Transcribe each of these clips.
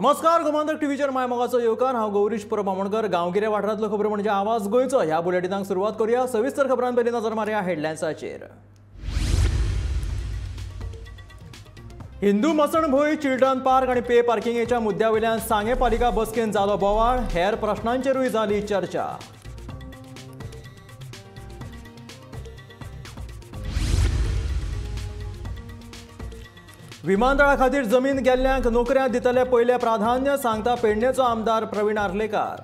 नमस्कार, गोमंतक टीव्हीचेर my मोगाचो येवकार. हांव गौरीश परब आमोणकर. गांवगिऱ्या वाठारांतलो खबरो म्हणजे आवाज गोंयचो. ह्या बुलेटिनाक सुरवात करूया. सविस्तर खबरां पयलीं नजर मारया हेडलायन्साचेर. हिंदू मसणभूंय, चिल्ड्रन पार्क आनी पे पार्किंगेच्या मुद्द्या वयल्यान सांगें पालिका बसकेंत जालो बोवाळ. हेर प्रश्नांचेरूय जाली चर्चा. विमानतळा खातीर जमीन गेल्ल्यांक नोकऱ्या दितले पयलें प्राधान्य, सांगता पेडणेचो आमदार प्रवीण आर्लेकार.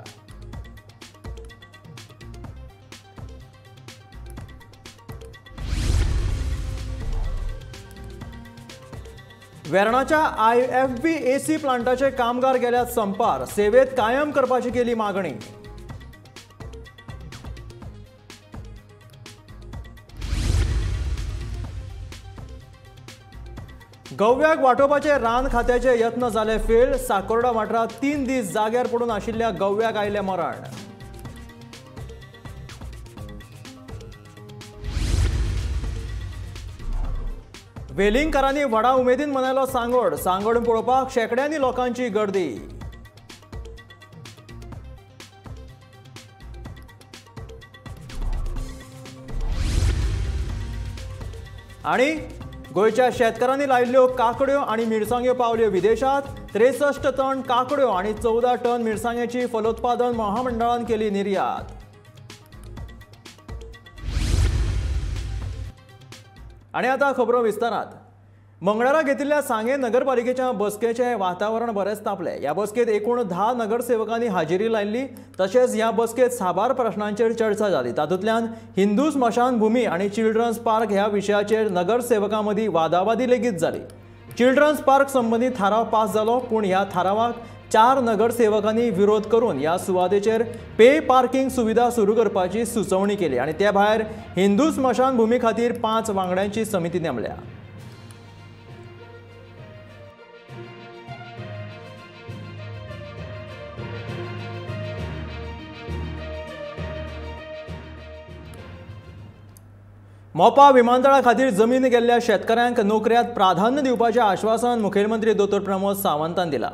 वेर्णाच्या IFB AC प्लांटाचे कामगार गेल्यात संपार. सेवेत कायम करपाची केली मागणी. गव्याक वाटोवपाचे रान खात्याचे यत्न जाले फेल. साकोर्डा वाठारांत 3 दीस जाग्यार पडून आशिल्ल्या गव्याक आयलें मरण. वेलिंगकारांनी व्हडा उमेदीन मनयलो सांगोड. सांगोड पळोवपाक शेंकड्यांनी लोकांची गर्दी. आनी गोंयच्या शेतकारांनी लायिल्ल्यो काकड्यो आनी मिरसांग्यो पावल्यो विदेशांत. 63 टन काकड्यो आनी 14 टन मिरसांग्याची फलोत्पादन महामंडळान केली निर्यात. आनी आतां खबरो विस्तारात. मंगळारा घेतिल्ल्या सांगें नगरपालिकेच्या बसकेचें वातावरण बरेंच तापलें. ह्या बसकेंत एकूण 10 नगरसेवकांनी हाजेरी लायिल्ली. तशेंच ह्या बसकेंत साबार प्रश्नांचेर चर्चा जाली. तातूंतल्यान हिंदू स्मशानभूमी आनी चिल्ड्रन्स पार्क ह्या विशयाचेर नगरसेवकां मदीं वादावादी लेगीत जाली. चिल्ड्रन्स पार्क संबंदी थाराव पास जालो, पूण ह्या थारावाक 4 नगरसेवकांनी विरोध करून ह्या सुवातेचेर पे पार्किंग सुविधा सुरू करपाची सुचोवणी केली आनी ते भायर हिंदू स्मशानभूमी खातीर 5 वांगड्यांची समिती नेमल्या. मोपा विमानतळा खातीर जमीन गेल्ल्या शेतकारांक नोकऱ्यांत प्राधान्य दिवपाचें आश्वासन मुखेलमंत्री दोतोर प्रमोद सावंतान दिलां.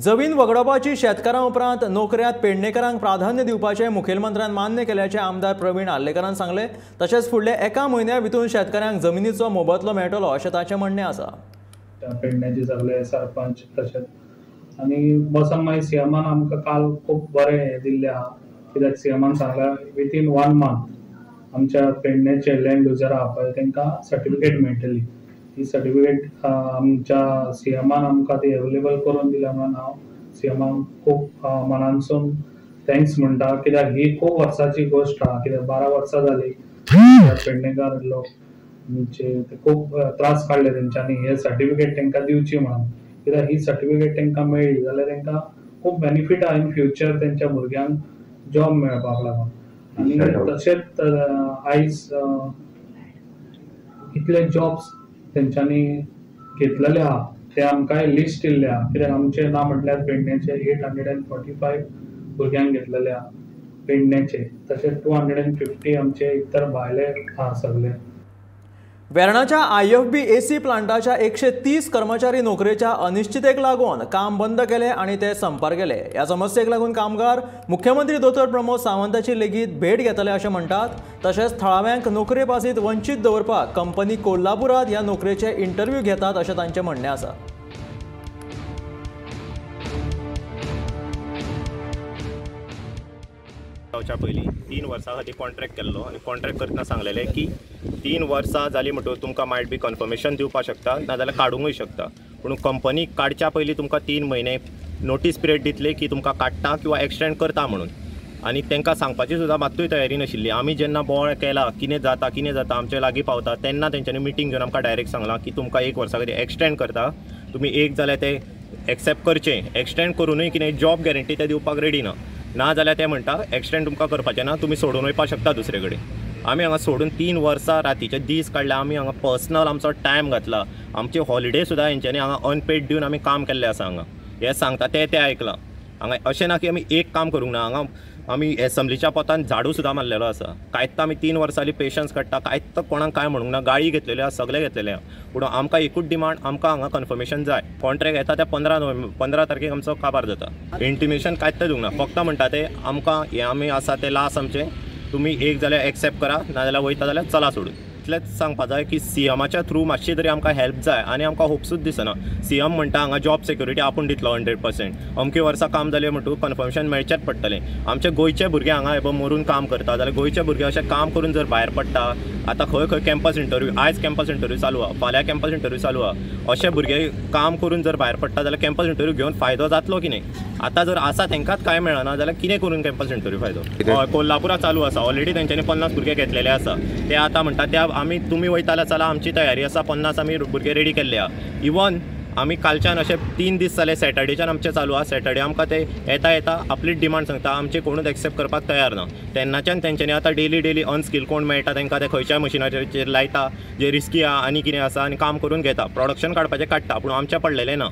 जमीन वगडावपाची शेतकारां उपरांत नोकऱ्यांत पेडणेकारांक प्राधान्य दिवपाचें मुखेलमंत्र्यान मान्य केल्याचें आमदार प्रवीण आर्लेकारान सांगलें. तशेंच फुडल्या 1 म्हयन्या भितर शेतकारांक जमिनीचो मोबदलो मेळटलो अशें ताचें म्हणणें आसा. पेडण्याचे सगळे सरपंच तशेंच आनी बसून मागीर सीएमान आमकां काल खूब बरें हें दिल्लें आहा. कित्याक सीएमान सांगलां विथीन 1 मंथ आमच्या पेडण्याचे लँड युजर आहा पळय तांकां सर्टिफिकेट मेळटली. ती सर्टिफिकेट आमच्या सीएमान आमकां ती अवेलेबल करून दिल्या म्हणून हांव सीएमाक खूब मनानसून thanks म्हणटा. कित्याक ही खूब वर्सांची गोश्ट आहा. कित्याक 12 वर्सां जाली पेडणेकार लोक म्हणजे खूब त्रास काडले तेंच्यांनी हे सर्टिफिकेट तांकां दिवची म्हणून. कित्याक ही सर्टिफिकेट तांकां मेळ्ळी जाल्यार तांकां खूब बेनिफीट आहा इन फ्युचर तेंच्या भुरग्यांक जॉब मेळपाक लागून. आनी तशेंच आयज इतले जॉब्स तेंच्यांनी घेतलेले आहा ते आमकांय लिस्ट दिल्ले आहा. कित्याक आमचें ना म्हटल्यार पेडण्याचे 845 भुरग्यांक घेतलेले आहा पेडण्याचे, तशेंच 250 आमचे इतर भायले आहा सगळे. वेर्णाच्या IFB AC प्लांटाच्या 130 कर्मचारी नोकरेच्या अनिश्चितेक लागून काम बंद केलें आनी ते संपार गेले. ह्या समस्येक लागून कामगार मुख्यमंत्री दोतोर प्रमोद सावंताची लेगीत भेट घेतले अशें म्हणटात. तशेंच थळाव्यांक नोकरे पासीत वंचीत दवरपाक कंपनी कोल्हापुरांत ह्या नोकरेचे इंटरव्यू घेतात अशें तांचें म्हणणें आसा. जावच्या पयलीं 3 वर्सां खातीर कॉन्ट्रॅक्ट केल्लो आनी कॉन्ट्रॅक्ट करतना सांगलेलें की 3 वर्सां जालीं म्हणटकच तुमकां मायट बी कन्फर्मेशन दिवपाक शकता, नाजाल्यार काडूंकय शकता. पूण कंपनी काडच्या पयलीं तुमकां 3 म्हयने नोटीस पिरियड दितले की तुमकां काडटा किंवा एक्सटेंड करता म्हणून. आनी तांकां सांगपाची सुद्दां मात्तूय तयारी नाशिल्ली. आमी जेन्ना बोवाळ केला कितें जाता कितें जाता आमचे लागीं पावता तेन्ना तेंच्यांनी मिटींग घेवन आमकां डायरेक्ट सांगलां की तुमकां 1 वर्सा खातीर एक्सटेंड करता, तुमी एक जाल्यार ते एक्सेप्ट करचें. एक्सटेंड करुनूय कितें जॉब गॅरंटी ते दिवपाक रेडी ना, ना जाल्यार ते म्हणटा एक्सटेंड तुमकां करपाचें ना, तुमी सोडून वयपाक शकता दुसरे कडेन. आमी हांगा सोडून 3 वर्सां रातीचे दीस काडले. आमी हांगा पर्सनल आमचो टायम घातला, आमचे हॉलिडे सुद्दां हेंच्यांनी हांगा अनपेड दिवन आमी काम केल्लें आसा. हांगा हें सांगता तें आयकलां. हांगा अशें ना की आमी एक काम करूंक ना, हांगा आमी एसेंब्लीच्या पोतान झाडू सुद्दां मारलेलो आसा. कांयच आमी 3 वर्सां जाली पेशन्स काडटा, कांयच कोणाक कांय म्हणूंक ना, गाळी घेतलेल्यो आसा, सगळें घेतलेलें आसा, पूण आमकां एकूच डिमांड, आमकां हांगा कन्फर्मेशन जाय. कॉन्ट्रॅक्ट येता त्या 15 तारखेक आमचो काबार जाता. इंटिमेशन कांयच दिवंक ना, फक्त म्हणटा ते आमकां हें आमी आसा तें लास्ट आमचें, तुमी एक जाल्यार एक्सेप्ट करा, नाजाल्यार वयता जाल्यार चला सोडून. इतलेंच सांगपा जाय की सीएमाच्या थ्रू मातशी तरी आमकां हेल्प जाय आनी आमकां होपसूच दिसना. सीएम म्हणटा हांगा जॉब सेक्युरिटी आपूण दितलो 100%, अमके वर्सां काम जालें म्हणटकूच कन्फर्मेशन मेळचेंच पडटलें. आमचे गोंयचे भुरगे हांगा हे मरून काम करता जाल्यार गोंयचे भुरगे अशें काम करून जर भायर पडटा, आतां खंय खंय कॅम्पस इंटरव्यू, आयज कॅम्पस इंटरव्यू चालू आहा, फाल्यां कॅम्पस इंटरव्यू चालू आहा, अशे भुरगे काम करून जर भायर पडटा जाल्यार कॅम्पस इंटरव्यू घेवन फायदो जातलो की न्ही? आतां जर आसा तांकांच कांय मेळना जाल्यार कितें करून कॅम्पस इंटरव्यू फायदो? हय, कोल्हापुरा चालू आसा, ऑलरेडी तेंच्यांनी 50 भुरगे घेतलेले आसा. ते आतां म्हणटा त्या आमी तुमी वयता जाल्यार चला, आमची तयारी आसा, 50 आमी भुरगे रेडी केल्ले आहा. इवन आमी कालच्यान अशे 3 दीस जाले, सॅटर्डेच्यान आमचें चालू आहा. सॅटर्डे आमकां ते येता येता आपलीच डिमांड सांगता, आमचे कोणूच एक्सेप्ट करपाक तयार ना. तेन्नाच्यान तेंच्यांनी आतां डेली डेली अनस्किल कोण मेळटा तांकां ते खंयच्याय मशिनाचेर लायता, जे रिस्की आहा आनी कितें आसा, आनी काम करून घेता, प्रोडक्शन काडपाचें काडटा, पूण आमचें पडलेलें ना.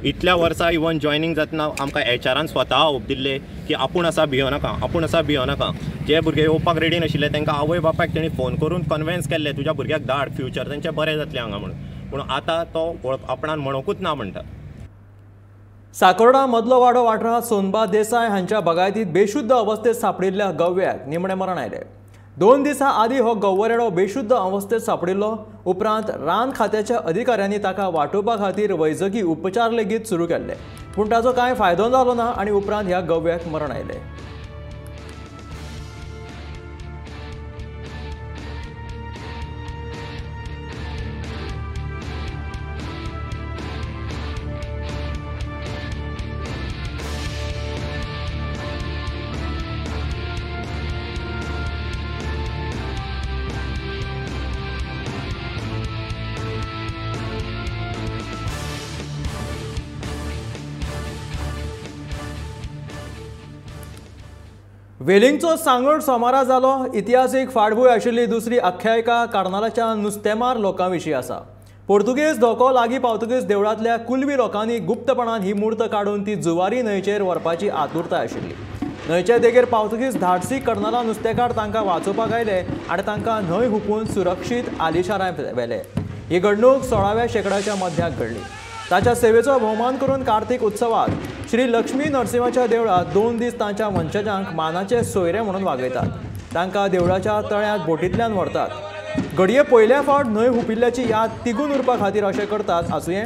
इतल्या वर्सां इवन जॉयनींग जातना आमकां एचआरान स्वता होप दिल्ले की आपूण आसा भियो नाका, आपूण आसा भियो नाका. जे भुरगे येवपाक रेडी नाशिल्ले तांकां आवय बापायक तेणी फोन करून कन्विन्स केल्ले, तुज्या भुरग्याक धाड, फ्युचर तेंचें बरें जातलें हांगा म्हणून, पूण आतां तो आपणान म्हणूंकूच ना म्हणटा. साकोर्डा मदलो वाडो वाठारांत सोनबा देसाय हांच्या बागायतीत बेशुद्ध अवस्थेत सांपडिल्ल्या गव्याक निमणें मरण आयलें. 2 दिसां आदीं हो गव्वरेडो बेशुद्ध अवस्थेत सांपडिल्लो. उपरांत रान खात्याच्या अधिकाऱ्यांनी ताका वाटोवपा खातीर वैजकी उपचार लेगीत सुरू केल्ले, पूण ताचो कांय फायदो जालो ना आनी उपरांत ह्या गव्याक मरण आयलें. वेलिंगचो सांगड सोमारा जालो. इतिहासीक फाटभूंय आशिल्ली दुसरी आख्यायिका कार्नालाच्या नुस्तेमार लोकां विशीं आसा. पोर्तुगेज धोको लागीं पावतकीच देवळांतल्या कुलवी लोकांनी गुप्तपणान ही मूर्त काडून ती जुवारी न्हंयचेर व्हरपाची आतुरताय आशिल्ली. न्हंयचे देगेर पावतकीच धाडसी कर्नाला नुस्तेकार तांकां वाचोवपाक आयले आनी तांकां न्हंय हुपून सुरक्षीत आलिशारांत व्हेले. ही घडणूक 16व्या शेंकड्याच्या मध्याक घडली. ताच्या सेवेचो भोवमान करून कार्तिक उत्सवात श्री लक्ष्मी नरसिंहाच्या देवळात 2 दीस तांच्या वंशजांक मानाचे सोयरे म्हणून वागयतात. तांकां देवळाच्या तळ्यांत बोटींतल्यान व्हरतात. घडये पयल्या फावट न्हंय हुपिल्ल्याची याद तिगून उरपा खातीर अशें करतात आसुये.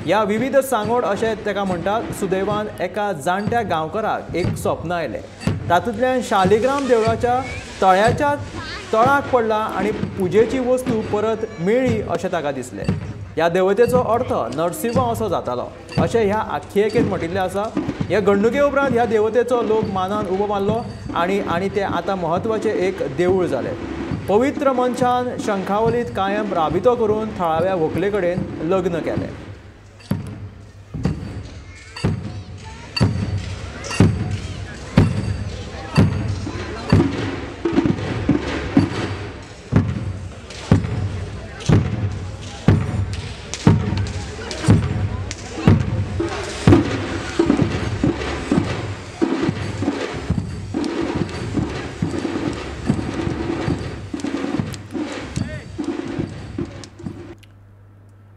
ह्या विविध सांगोड अशें ताका म्हणटात. सुदैवान एका जाणट्या गांवकाराक एक स्वप्न आयलें. तातूंतल्यान शालिग्राम देवळाच्या तळ्याच्या तळाक पडला आनी पुजेची वस्तू परत मेळ्ळी अशें ताका दिसलें. ह्या देवतेचो अर्थ नरसिंह असो जातालो अशें ह्या आख्यायिकेंत म्हटिल्लें आसा. ह्या घडणुके उपरांत ह्या देवतेचो लोक मानान उबो मारलो आनी आनी तें आतां म्हत्वाचें एक देवूळ जालें. पवित्र मनशान शंखावलीत कायम राबितो करून थळाव्या व्हंकले कडेन लग्न केलें.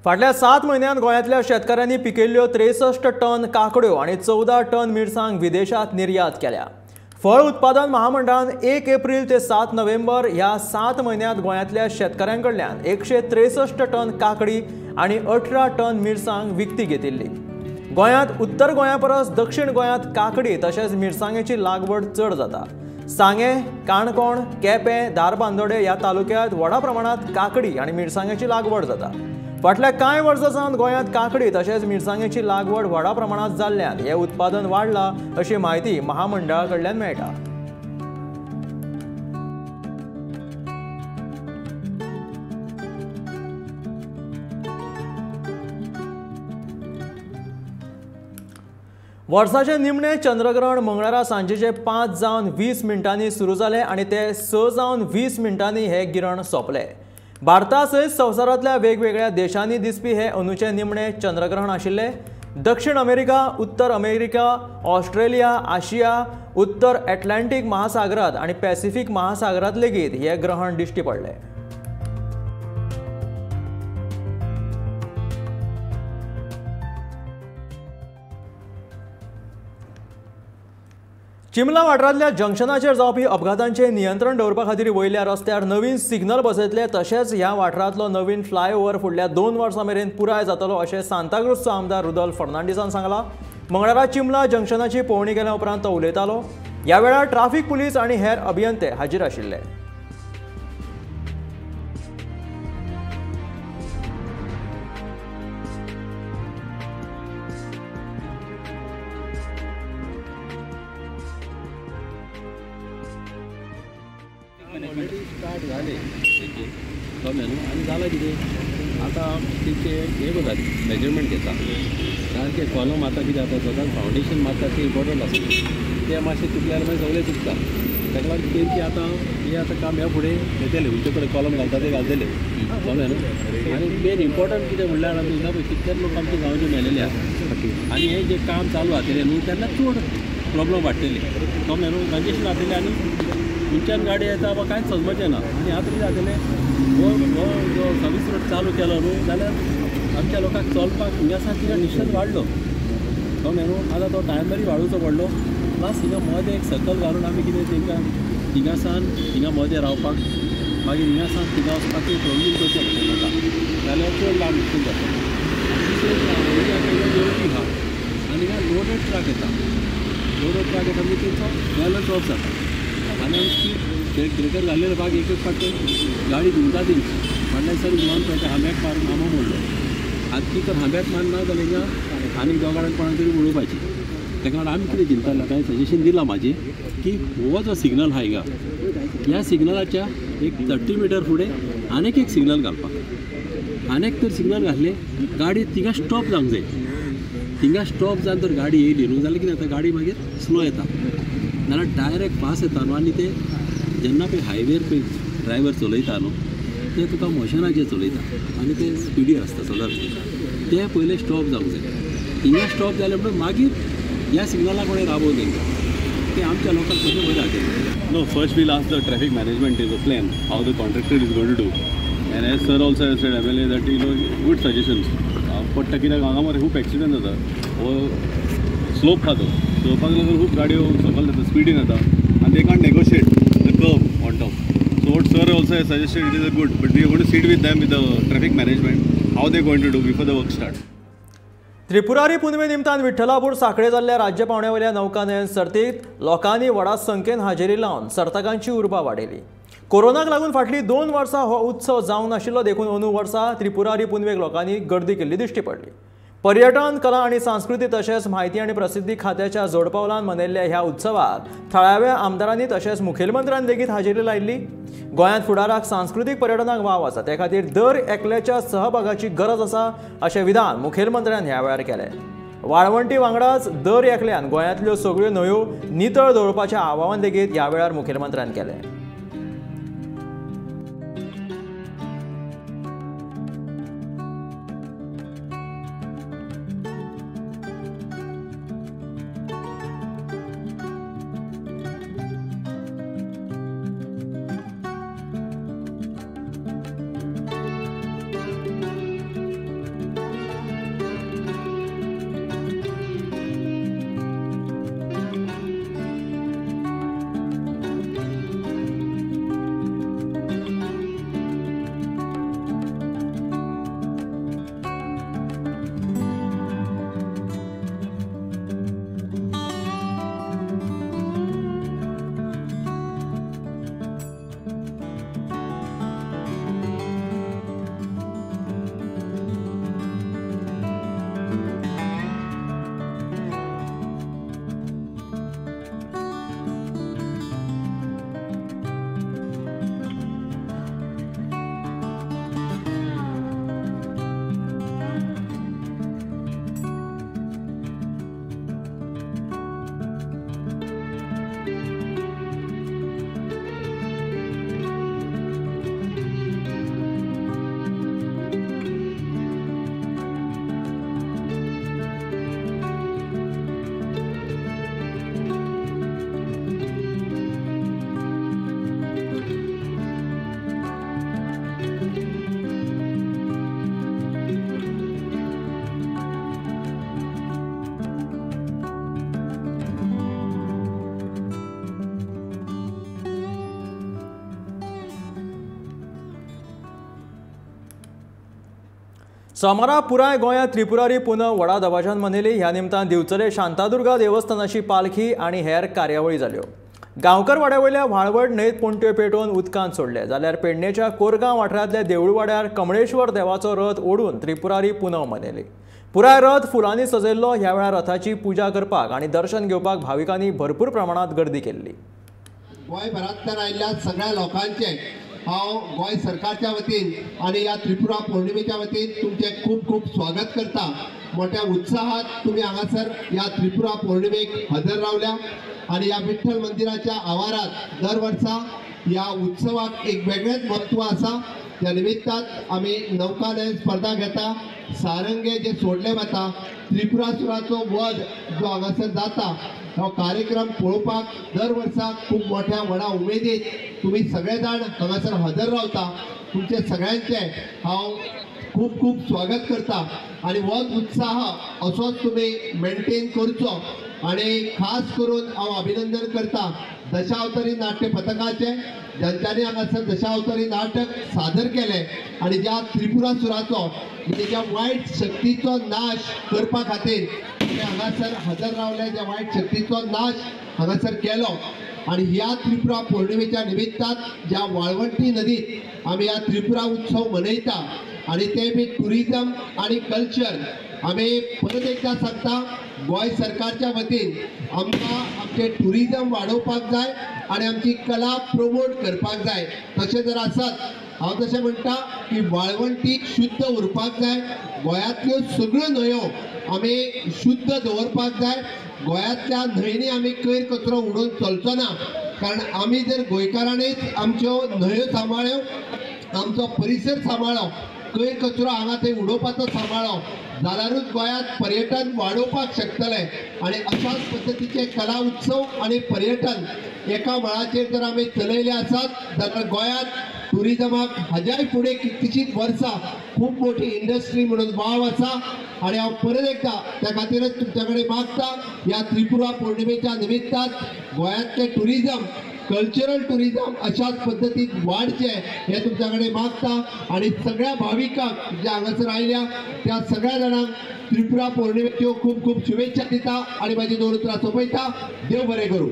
फाटल्या 7 म्हयन्यांत गोंयांतल्या शेतकारांनी पिकयल्ल्यो 63 टन काकड्यो आनी 14 टन मिरसांग विदेशांत निर्यात केल्या. फळ उत्पादन महामंडळान 1 एप्रिल ते 7 नोव्हेंबर ह्या 7 म्हयन्यांत गोंयांतल्या शेतकारां कडल्यान 163 टन काकडी आनी 18 टन मिरसांग विकती घेतिल्ली. गोंयांत उत्तर गोंया परस दक्षिण गोंयांत काकडी तशेंच मिरसांगेची लागवड चड जाता. सांगें, काणकोण, केपें, धारबांदोडें ह्या तालुक्यांत व्हडा प्रमाणांत काकडी आनी मिरसांगेची लागवड जाता. फाटल्या कांय वर्सां सावन गोंयांत काकडी तशेंच मिरसांगेची लागवड व्हडा प्रमाणांत जाल्ल्यान हें उत्पादन वाडलां अशी म्हायती महामंडळा कडल्यान मेळटा. वर्साचें निमणें चंद्रग्रहण मंगळारा सांजेचे 5:20 सुरू जालें आनी ते 6:20 हें गिरण सोंपलें. भारता सयत संवसारांतल्या वेगवेगळ्या देशांनी दिसपी हे अंदूचें निमणें चंद्रग्रहण आशिल्लें. दक्षिण अमेरिका, उत्तर अमेरिका, ऑस्ट्रेलिया, आशिया, उत्तर ॲटलांटीक महासागरात आनी पॅसिफिक महासागरात लेगीत हे ग्रहण दिश्टी पडले. चिमला वाठारांतल्या जंक्शनाचेर जावपी अपघातांचेर नियंत्रण दवरपा खातीर वयल्या रस्त्यार नवीन सिग्नल बसयतले. तशेंच ह्या वाठारांतलो नवीन फ्लायओव्हर फुडल्या 2 वर्सां मेरेन पुराय जातलो अशें सांताक्रूजचो आमदार रुदल फर्नांडीसान सांगलां. मंगळारा चिमला जंक्शनाची पळोवणी केल्या उपरांत तो उलयतालो. ह्या वेळार ट्राफिक पुलीस आनी हेर अभियंते हाजीर आशिल्ले. ऑलरेडी स्टार्ट झाले तेचे कळ्ळें न्हू. आनी जालां कितें आतां तेंचे हें करतात, मेजरमेंट घेता सारकें कॉलम. आतां कितें जाता सदांच फावंडेशन मारता तें इम्पोर्टंट आसता, तें मातशें चुकलें जाल्यार मागीर सगळें चुकता. ताका लागून तेंचे आतां हें आतां काम ह्या फुडें घेतलें, खंयचे कडेन कॉलम घालता ते घालतले, कळ्ळें न्हू. आनी मेन इम्पोर्टंट कितें म्हणल्यार आमी हिंगा पळय कितले लोक आमचे गांवचे मेलेले आसा आनी हें जें काम चालू जातलें न्हू तेन्ना चड प्रोब्लम वाडटले, कळ्ळें न्हू. कंजेशन जातलें आनी खंयच्यान गाडी येता बा कांयच समजपाचें ना. आनी आतां कितें जातलें, हो हो जो सर्वीस रोड चालू केलो न्हू जाल्यार आमच्या लोकांक चलपाक हिंगासान तिंगा डिस्टन्स वाडलो, कळ्ळें न्हू. आतां तो टायमरी वाडोवचो पडलो. प्लस हिंगा मदें एक सर्कल घालून आमी कितें तेंकां हिंगासान हिंगा मदें रावपाक, मागीर हिंगासान थिंगा वचपाक प्रॉब्लेम करचें पडटलें लोकांक, जाल्यार चड लांब डिस्टन्स जातलो. आनी देंवती आहा आनी हिंगा लोडेड ट्रक येता, लोडेड ट्रक येता म्हणजे तेंचो बॅलन्स ऑफ जाता आनी आमी स्पीड ब्रेकर घातलेले भाग एक एक फावट गाडी घुंवता तेंची. म्हणल्यार सर घुंवन पळयता हांब्याक मारून हांबो मोडलो. आतां ती तर हांब्याक मारना जाल्यार हिंगा आनी दोगांक कोणाक तरी उडोवपाची. ताका लागून आमी कितें चिंतता, लोकांनी सजेशन दिलां म्हाजें की हो जो सिग्नल आहा हिंगा, ह्या सिग्नलाच्या एक 30 मिटर फुडें आनीक एक सिग्नल घालपाक. आनीक तर सिग्नल घातले गाडी थिंगा स्टॉप जावंक जाय. थिंगा स्टॉप जावन तर गाडी येयली न्हू जाल्यार कितें जाता, गाडी मागीर स्लो येता, नाल्यार डायरेक्ट फास्ट येता न्हू. आनी ते जेन्ना पळय हायवेर पळय ड्रायवर चलयता न्हू ते तुका मोशनाचेर चलयता आनी ते स्पिडीर आसता सदांच. ते पयलें स्टॉप जावंक जाय. हिंगा स्टॉप जालें म्हणून मागीर ह्या सिग्नलाक कोणें राबोवन तेंकां ते आमच्या लोकांक कशें बरें जातलें. No, first we'll ask the traffic management is a plan how the contractor is going to do, and as sir also has said MLA that you know good suggestions. पडटा कित्याक हांगा मरे खूब एक्सिडंट जाता. हो स्लोप आहा तो स्लोपाक लागून खूब गाडयो सकयल जाता, स्पिडीन जाता आनी they can't negotiate the curve on top. So what sir also has suggested it is a good, but we are going to sit with them with the traffic management how they going to do before the work start. Tripurari पुनवे निमतान विठ्ठलापूर साखळे जाल्ल्या राज्य पावंड्यावेल्या नौकानयन सर्तीत लोकांनी व्हडा संख्येन हाजेरी लावन सर्तकांची उर्बा वाडयली. कोरोनाक लागून फाटलीं 2 वर्सां हो उत्सव जावंक नाशिल्लो, देखून अंदू वर्सा त्रिपुरारी पुनवेक लोकांनी गर्दी केल्ली दिश्टी पडली. पर्यटन, कला आनी संस्कृती तशेंच म्हायती आनी प्रसिद्धी खात्याच्या जोडपावलान मनयल्ल्या ह्या उत्सवाक थळाव्या आमदारांनी तशेंच मुखेलमंत्र्यान लेगीत हाजेरी लायिल्ली. गोंयांत फुडाराक सांस्कृतीक पर्यटनाक वाव आसा, ते खातीर दर एकल्याच्या सहभागाची गरज आसा अशें विधान मुखेलमंत्र्यान ह्या वेळार केलें. वाळवंटी वांगडाच दर एकल्यान गोंयांतल्यो सगळ्यो न्हंयो नितळ दवरपाचें आवाहन लेगीत ह्या वेळार मुखेलमंत्र्यान केलें. सोमारा पुराय गोंयांत त्रिपुरारी पुनव व्हडा दबाज्यान मनयली. ह्या निमतान दिवचले शांतादुर्गा देवस्थानाची पालखी आनी हेर कार्यावळी जाल्यो. गांवकर वाड्या वयल्या व्हाळवट न्हंयेत पोंट्यो पेटोवन उदकांत सोडले, जाल्यार पेडणेच्या कोरगांव वाठारांतल्या देवूळवाड्यार कमळेश्वर देवाचो रथ ओडून त्रिपुरारी पुनव मनयली. पुराय रथ फुलांनी सजयल्लो. ह्या वेळार रथाची पुजा करपाक आनी दर्शन घेवपाक भाविकांनी भरपूर प्रमाणांत गर्दी केल्ली. गोंयभरांतल्यान आयिल्ल्या सगळ्या लोकांचे हांव गोंय सरकारच्या वतीन आनी ह्या त्रिपुरा पौर्णिमेच्या वतीन तुमचें खूब खूब स्वागत करता. मोठ्या उत्साहात तुमी हांगासर ह्या त्रिपुरा पौर्णिमेक हजर रावल्या आनी ह्या विठ्ठल मंदिराच्या आवारात दर वर्सा ह्या उत्सवाक एक वेगळेंच म्हत्व आसा. त्या निमित्तान आमी नौकानयन स्पर्धा घेता, सारंगे जे सोडले वता, त्रिपुरासुराचो वध जो हांगासर जाता हो कार्यक्रम पळोवपाक दर वर्सा खूब मोठ्या व्हडा उमेदीन तुमी सगळे जाण हांगासर हजर रावता. तुमचे सगळ्यांचे हांव खूब खूब स्वागत करता आनी होच उत्साह असोच तुमी मेंटेन करचो. आनी खास करून हांव अभिनंदन करता दशावतारी नाट्य पथकाचे, ज्यांच्यानी हांगासर दशावतारी नाटक सादर केलें आनी ज्या त्रिपुरासुराचो म्हणजे ज्या वायट शक्तीचो नाश करपा खातीर ते हांगासर हजर रावले, ज्या वायट शक्तीचो नाश हांगासर केलो. आनी ह्या त्रिपुरा पौर्णिमेच्या निमित्तान ज्या वाळवंटी नदीत आमी ह्या त्रिपुरा उत्सव मनयता आनी ते बी ट्युरिजम आनी कल्चर आमी परत एकदां सांगता, गोंय सरकारच्या वतीन आमकां आमचें ट्युरिजम वाडोवपाक जाय आनी आमची कला प्रमोट करपाक जाय. तशें जर आसत हांव तशें म्हणटा की वाळवंटी शुद्ध उरपाक जाय, गोंयांतल्यो सगळ्यो न्हंयो आमी शुद्ध दवरपाक जाय. गोंयांतल्या न्हंयनी आमी कोयर कचरो उडोवन चलचो ना, कारण आमी जर गोंयकारांनीच आमच्यो न्हंयो सांबाळ्यो, आमचो परिसर सांबाळ्ळो, कोयर कचरो हांगा थंय उडोवपाचो सांबाळ्ळो जाल्यारूच गोंयांत पर्यटन वाडोवपाक शकतले. आनी अशाच पद्दतीचे कला उत्सव आनी पर्यटन एका मळाचेर जर आमी चलयले आसात जाल्यार गोंयांत ट्युरिजमाक हाज्याय फुडें कितलीशींच वर्सां खूब मोठी इंडस्ट्री म्हणून वाव आसा. आनी हांव परत एकदां त्या खातीरच तुमच्या कडेन मागता, ह्या त्रिपुरा पौर्णिमेच्या निमित्तान गोंयांतलें ट्युरिजम, कल्चरल ट्युरिजम अशाच पद्दतीन वाडचें हें तुमच्या कडेन मागता. आनी सगळ्या भाविकांक जे हांगासर आयल्या त्या सगळ्या जाणांक त्रिपुरा पौर्णिमेच्यो खूब खूब शुभेच्छा दिता आनी म्हाजी दोन उतरां सोंपयता. देव बरें करूं.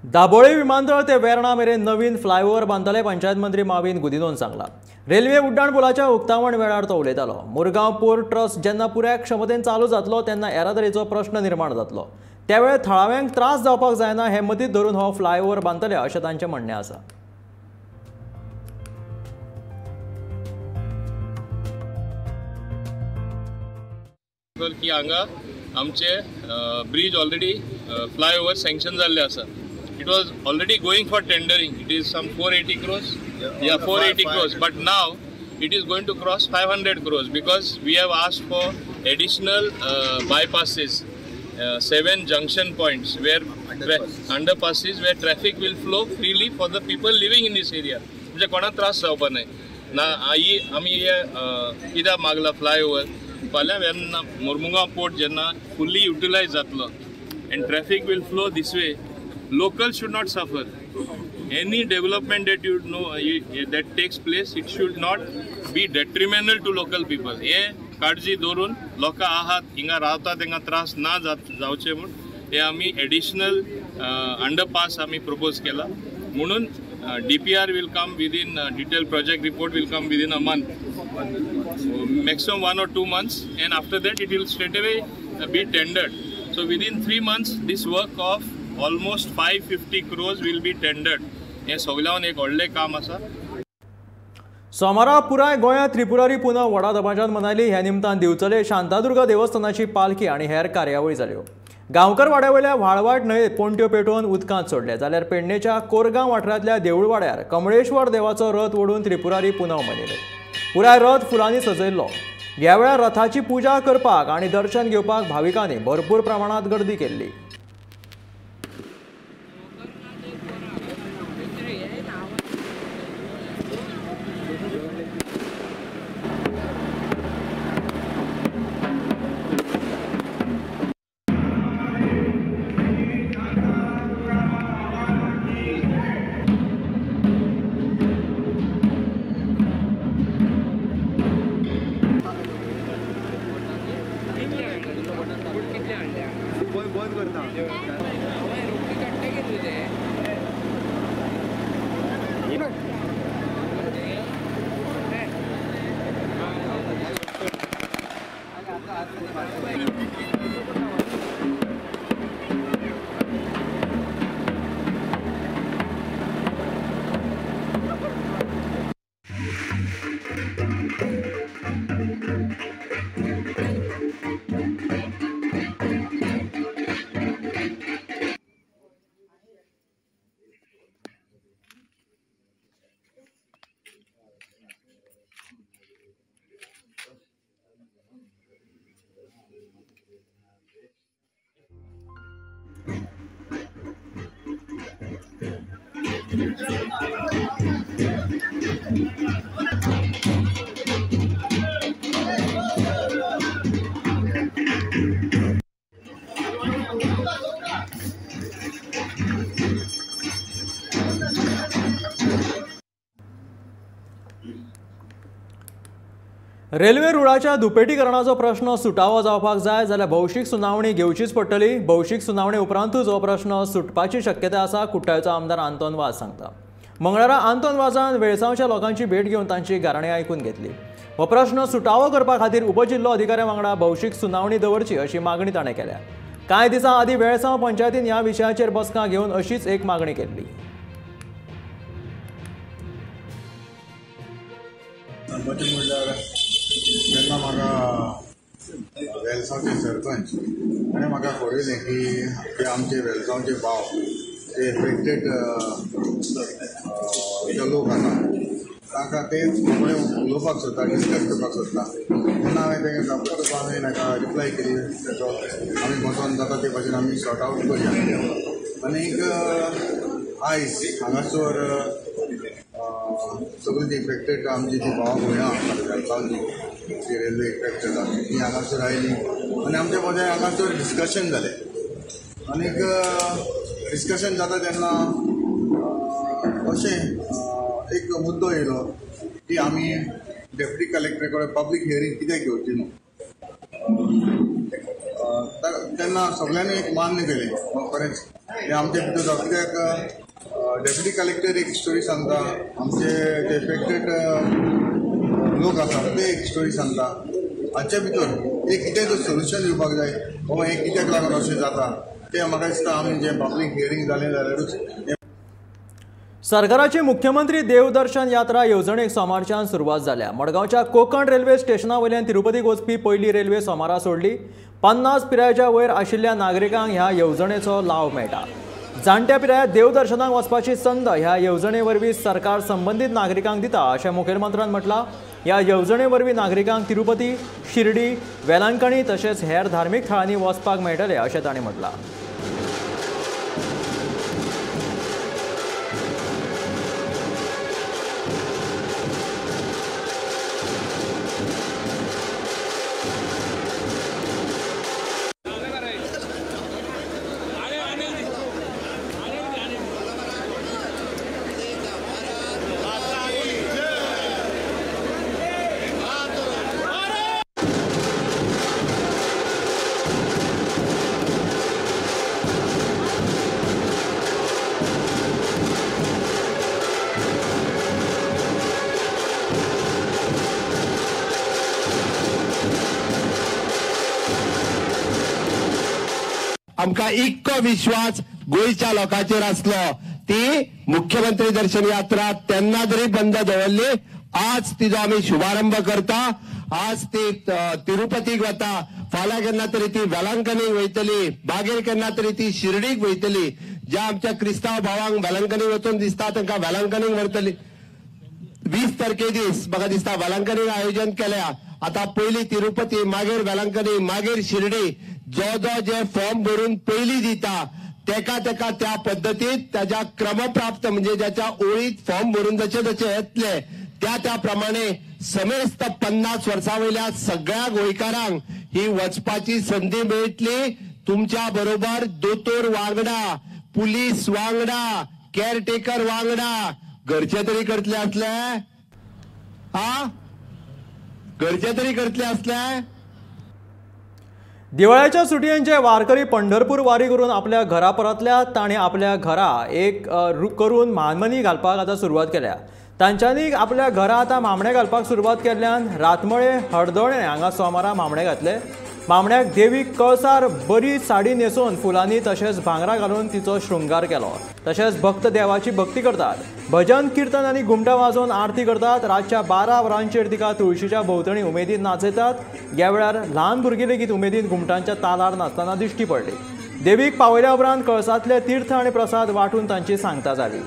दाबोळी विमानतळ ते वेर्णा मेरेन नवीन फ्लायओव्हर बांदतले, पंचायत मंत्री माविन गुदिनोन सांगला. रेल्वे उड्डाण पुलाच्या उक्तावण वेळार तो उलयतालो. मुरगांव पोर्ट ट्रस्ट जेन्ना पुराय क्षमतेन चालू जातलो तेन्ना येरादारीचो प्रश्न निर्माण जातलो. त्यावेळेर थळाव्यांक त्रास जावपाक जायना हें मतींत धरून हो फ्लायओव्हर बांदतले अशें तांचें म्हणणें आसा. की हांगा आमचे ब्रीज ऑलरेडी फ्लायओव्हर सँक्शन जाल्ले आसा. It was already going for tendering. It is some 480 crores. Yeah, 480 crores. But now it is going to cross 500 crores because we have asked for additional bypasses, 7 junction points where underpasses where traffic will flow freely for the people living in this area. म्हणजे कोणाक त्रास जावपा न्हय ना. ही आमी हे कित्याक मागला flyover, फाल्यां वेर्ना मोरमुगांव पोर्ट जेन्ना फुल्ली युटिलायज जातलो and traffic will flow this way, local should not suffer. Any development that you know that takes place, it should not be detrimental to local people. हे काळजी दवरून लोकां आहात हिंगा रावता तांकां त्रास ना जावचे म्हूण हे आमी एडिशनल अंडरपास आमी प्रपोज केला. म्हणून DPR will come within, detail project report will come within a month, maximum 1 or 2 months, and after that it will straight away be tendered. So within 3 months this work of almost 550 crores will be tendered. हे सगळ्यान एक व्हडलें काम आसा. सोमारा पुराय गोंयांत त्रिपुरारी पुनव व्हडा दबाज्यान मनयली. ह्या निमतान दिवचले शांतादुर्गा देवस्थानाची पालखी आनी हेर कार्यावळी जाल्यो. गांवकर वाड्या वयल्या व्हाळवाट न्हंयेत पोंट्यो पेटोवन उदकांत सोडले, जाल्यार पेडणेच्या कोरगांव वाठारांतल्या देवूळवाड्यार कमळेश्वर देवाचो रथ ओडून त्रिपुरारी पुनव मनयले. पुराय रथ फुलांनी सजयल्लो. ह्या वेळार रथाची पुजा करपाक आनी दर्शन घेवपाक भाविकांनी भरपूर प्रमाणांत गर्दी केल्ली. रेल्वे रुळाच्या दुपेटीकरणाचो प्रश्न सुटावो जावपाक जाय जाल्यार भौशीक सुनावणी घेवचीच पडटली। भौशीक सुनावणी उपरांतूच हो प्रश्न सुटपाची शक्यता आसा, कुट्टाळचो आमदार आंतोन वाज सांगता। मंगळारा आंतोन वाजान वेळसांवच्या लोकांची भेट घेवन तांची गाराणी आयकून घेतली। हो प्रश्न सुटावो करपा खातीर उपजिल्लो अधिकाऱ्या वांगडा भौशीक सुनावणी दवरची अशी मागणी ताणें केल्या। कांय दिसां आदीं वेळसांव पंचायतीन ह्या विशयाचेर बसका घेवन अशीच एक मागणी केल्ली। जेन्ना म्हाका वेलसांवचे सरपंच आनी म्हाका कळयलें की ते आमचे वेलसांवचे भाव जे इफेक्टेड जे लोक आसा तांकां ते उलोवपाक सोदता, डिस्कस करपाक सोदता। तेन्ना हांवें तेंगे डॉक्टर हांवें ताका रिप्लाय केली, तेजो आमी बसोन जाता ते भाशेन आमी सॉर्ट आवट करया। आनीक आयज हांगासर सगळीं जी इफेक्टेड आमची जी भावा भयणां आसा वेलसांवची जी रेल्वे इफेक्ट जाता ती हांगासर आयली आनी आमचे मदें हांगासर डिस्कशन जालें। आनीक डिस्कशन जाता तेन्ना अशें एक मुद्दो येयलो की आमी डेप्युटी कलेक्टर कडेन पब्लीक हियरींग कित्याक घेवची न्हू। तेन्ना सगळ्यांनी एक मान्य केलें, खरेंच हें आमचे भितर जावं कित्याक डेप्युटी कलेक्टर एक स्टोरी सांगता, आमचे जे इफेक्टेड लोक आसा ते एक स्टोरी सांगता, हाचे भितर एक कितें तर सोल्युशन दिवपाक जाय बाबा हें कित्याक लागून अशें जाता तें म्हाका दिसता आमी जें पब्लीक हियरींग जालें जाल्यारूच। सरकाराची मुख्यमंत्री देवदर्शन यात्रा येवजणेक सोमारच्यान सुरवात जाल्या। मडगांवच्या कोकण रेल्वे स्टेशना वयल्यान तिरुपतीक वचपी पयली रेल्वे सोमारा सोडली। 50 पिरायेच्या वयर आशिल्ल्या नागरिकांक ह्या येवजणेचो लाव मेळटा। जाणट्या पिरायेर देवदर्शनाक वचपाची संद ह्या येवजणे वरवीं सरकार संबंदीत नागरिकांक दिता अशें मुखेलमंत्र्यान म्हटलां। ह्या येवजणे वरवीं नागरिकांक तिरुपती, शिर्डी, वेलांकणी तशेंच हेर धार्मीक थळांनी वचपाक मेळटलें अशें तांणी म्हटलां। आमकां इतको विश्वास गोंयच्या लोकांचेर आसलो ती मुख्यमंत्री दर्शन यात्रा तेन्ना जरी बंद दवरली, आज तिजो आमी शुभारंभ करता। आज ती तिरुपतीक वता, फाल्यां केन्ना तरी ती वेलांकनीक वयतली, मागीर केन्ना तरी ती शिर्डीक वयतली। ज्या आमच्या क्रिस्तांव भावांक वेलांकनीक वचून दिसता तांकां वेलांकनीक व्हरतली। 20 तारखे दीस म्हाका दिसता वेलांकनीक आयोजन केल्या। आता पयली तिरुपती, मागीर वेलांकनी, मागीर शिर्डी। जो जो जे फॉर्म भरून पयली दिता तेका तेका त्या पद्दतीत ताज्या क्रमप्राप्त म्हणजे ज्याच्या ओळीत फॉर्म भरून जशे जशे येतले त्या त्या प्रमाणे समेस्त 50 वर्सां वयल्या सगळ्या गोंयकारांक ही वचपाची संदी मेळटली। तुमच्या बरोबर दोतोर वांगडा, पुलीस वांगडा, केअरटेकर वांगडा, घरचे तरी करतले आसले, हा घरचे तरी करतले आसले। दिवाळ्याच्या सुटयेन जे वारकरी पंढरपूर वारी करून आपल्या घरा परतल्या तांणी आपल्या घरा एक करून मानमनी घालपाक आतां सुरवात केल्या। तांच्यांनी आपल्या घरा आतां मामणे घालपाक सुरवात केल्ल्यान रातमळे हळदोणे हांगा सोमारा मामणे घातले। मामण्याक देवी कळसार बरी साडी न्हेसून फुलांनी तशेंच भांगरां घालून तिचो शृंगार केलो। तशेंच भक्त देवाची भक्ती करतात, भजन किर्तन आनी घुमटां वाजोवन आरती करतात। रातच्या 12 वरांचेर तिका तुळशीच्या भोंवतणी उमेदीन नाचयतात। ह्या वेळार ल्हान भुरगीं लेगीत उमेदीन घुमटांच्या तालार नाचतना दिश्टी पडली। देवीक पावयल्या उपरांत कळसांतले तीर्थ आनी प्रसाद वांटून तांची सांगता जाली.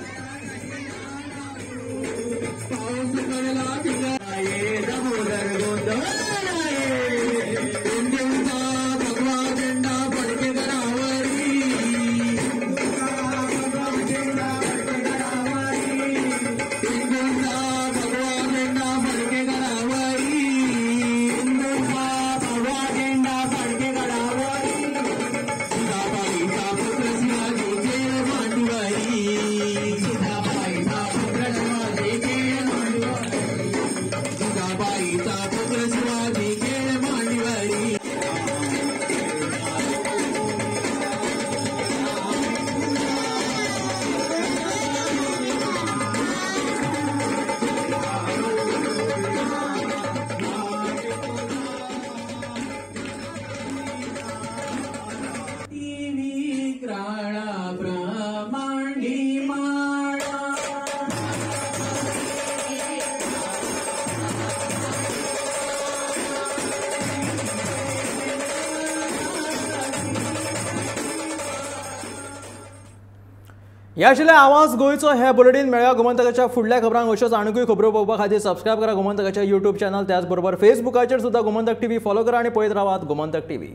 ह्या आशिल्लें आवाज गोंयचो हे बुलेटीन. मेळया गोमंतकाच्या फुडल्या खबरांक. अश्योच आनीकूय खबरो पळोवपा खातीर सबस्क्रायब करा गोमंतकाच्या यूट्यूब चॅनल, त्याचबरोबर फेसबुकाचेर सुद्दां गोमंतक टीव्ही फॉलो करा आनी पळयत रावात गोमंतक टीव्ही.